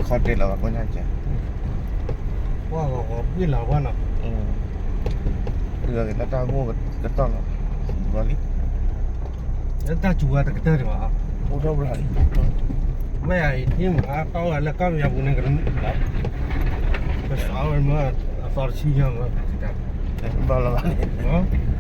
ခီတဲလီၤဘၣ်ကိးညါကဲ, ပှၢ်ဂီၤဂီၤဘ့ၣ်လီၤဘၣ်နီၤ, အဂ့ၤလၢတၢ်ဂိၢ်ကတီၢ်လီၤ, ဘျီလံ, လၢတၢ်စူၤဝဲတကတၢၢ်ဒံးဘၣ်, အိၣ်ထီၣ်ဘျီလံ, မ့ၢ်အံၤထံၣ်မးအတီၢ်ဝဲလၢကီၢ်ပယီၤပူၤန့ၣ်ကလီၤ, ကစးဝဲမ့ၢ်အသီတဆံညါမး, ဘျီလီၤဘၣ်န့ၣ်,